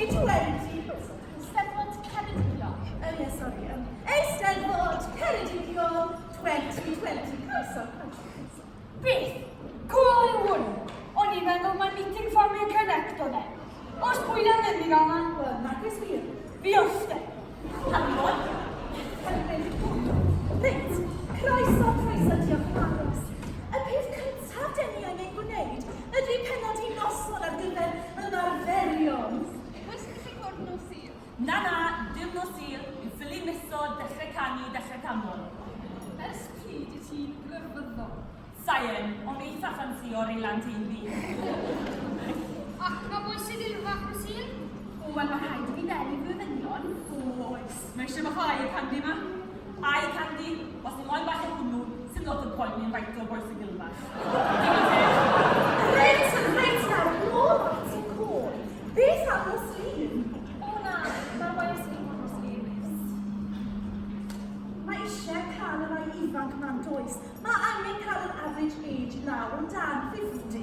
2020. Eisteddfod Ceredigion. Oh, yeah, sorry. Eisteddfod Ceredigion 2020. Croeso, croeso, croeso. Beth? Côr yw hwn? O'n i'n meddwl mae meeting Family Connect oedd e. Oes bwyd am ddim i gael 'ma? Wel, nag oes wir. Fi off de. Hanfon. Reit, croeso, croeso, diolch am aros. Y peth cyntaf den ni angen gwneud ydy penodi noson ar gyfer ymarferion. Oes gallu cwrdd nos Sul? Na, na, dim nos Sul, fi'n ffili miso dechrau canu, dechrau canmol. Ers pryd i ti'n grefyddol? Sa i yn, ond eitha ffansio Reilan Teulu. Ac mae boi sydd ilfach nos Sul? O, wel, mae rhaid i fi ddenu fy ddynion. O, oes. Mae eisiau bach o eye candy ma. Eye candy, os ni moyn bach o hwnnw, sy'n lot o poen ni'n faito bois y gilfach. Digon teg. Reit, reit nawr, nôl at y côr. Beth am nos Lun? O na, mae'r YFC yn bod nos Lun. Mae eisiau cael y rhai ifanc ma'n does. Mae angen cael yr average age lawr o dan 50.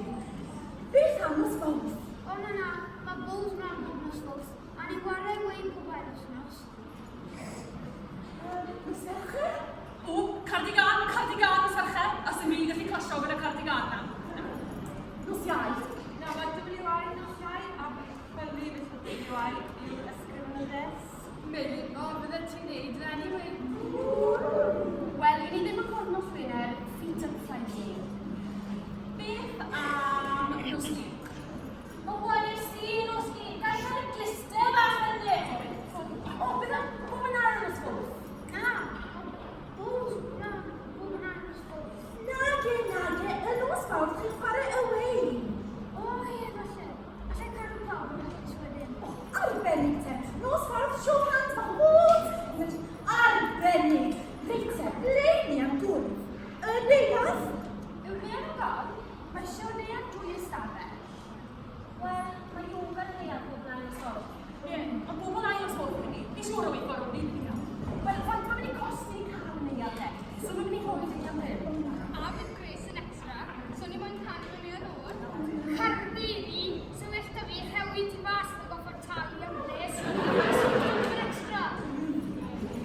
Beth am nos Fawrth? O na na, mae bowls mlaen bob nos Fawrth, a ni'n chwarae away pob ail wythnos. Nos Fercher? O, cardigan, cardigan nos Fercher, a sy'n mynd gallu clasio gyda cardigan na. Nos Iau? Na, mae WI nos Iau a fel fi felly WI yw'r ysgrifenyddes. Mei, o, fydde ti'n neud e anyway. Wel, i ni ddim yn cwrdd nos Wener, feet up Friday. Beth am nos Lun? Mae YFC nos Lun, gael cael y glister bach yn le. O, beth am bob yn ail nos Fawrth? Na, bowls mlaen bob yn ail nos Fawrth. Nage, nage, y nos Fawrth chi'n chwarae away. O ie, falle. Allai cadw pawb yn hapus wedyn. O, arbennig te. Nos Fawrth, show hands, bach o fwyd. Arbennig. Reit te, ble ni am gwrdd? Y neuadd? Yw'r neuadd ar gael? Mae eisiau neuadd dwy ystafell. Wel, mae yoga yn y neuadd bob ail nos Fawrth. Ie, ond bob yn ail nos Fawrth hynny. Fi siŵr o weithio ar ôl ni gael. Wel, faint mae'n mynd i costi cael y neuadd te? So mae'n mynd i holi fi am hyn. A fydd Grace yn extra, so ni moyn canu mewn i'r o'r. Cardi i fi, so well da fi rhewi ti fas na goffod talu am bles. So dwi'n extra.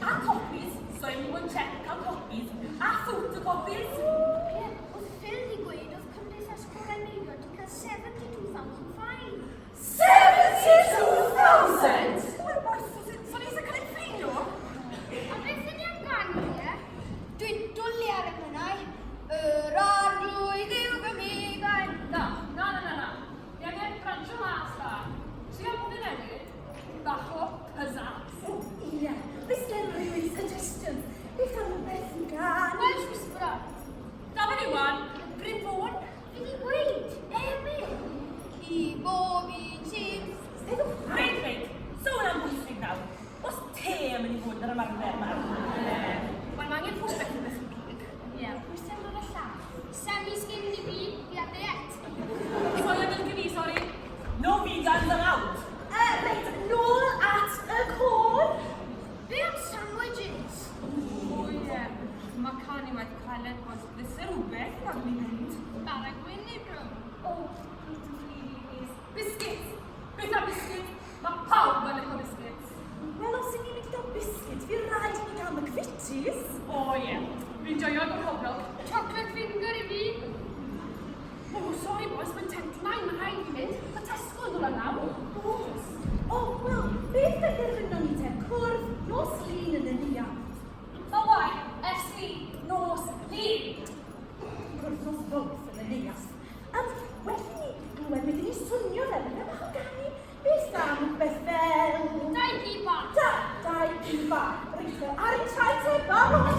A copies, so i'n mwyn check cael copies, a photocopies. Ie, oedd Phil di gweud oedd Cymdeithas Chwarae Meibion di cael 72,000 fine. 72,000? Wel, boys, so ni eisiau cael ei ffeinio? A beth ydy am ganu, ie? Dwi'n dwlu ar y mynnau. Yr arglwydd yw fy mugail. Na, na, na, na, na. Ni angen brancho mas da. Trio bod yn newid, bach o pizzazz. O, ie. Oes gen rhywun suggestions? Beth am rhywbeth yn gan? Welsh Whisperer. Dafydd Iwan, Bryn Fôn. Fi di gweud, Emil. I bob un sy'n. Steddwch. Reit, reit, sôn am bwysig nawr. Oes te yn mynd i fod yn yr ymarfer yma? Wel, mae angen rhywbeth i beth i gig. Ie, pwy sy'n dod y llath? Semi skin i fi, fi ar diet. Soya milk i fi, sorry. No vegans allowed. Reit, nôl at y côr. Be am sandwiches? O ie, mae canu waith caled bois. Fyse rhywbeth yn arni mynd. Bara gwyn neu brown? O, gluten free, please. Biscuits! Beth am biscuits? Mae pawb yn licio biscuits. Wel, os ydyn ni'n mynd i gael biscuits, fi rhaid i ni gael McVitie's. O ie, fi'n joio gwrdd hobnog. Chocolate finger i fi. O, sorry boys, mae'n 8:50, mae'n rhaid i fi mynd. Mae Tesco yn dod lan nawr. Oes. O, wel, beth benderfynon ni te? Cwrdd nos Lun yn y neuadd. Mae YFC nos Lun. Cwrdd nos Fawrth yn y neuadd. Well i ni glywed beth i ni swnio fel yna, bach o ganu. Beth am beth fel? Dau gi bach. Da, dau gi bach. Reit, ar ein traed te, barod.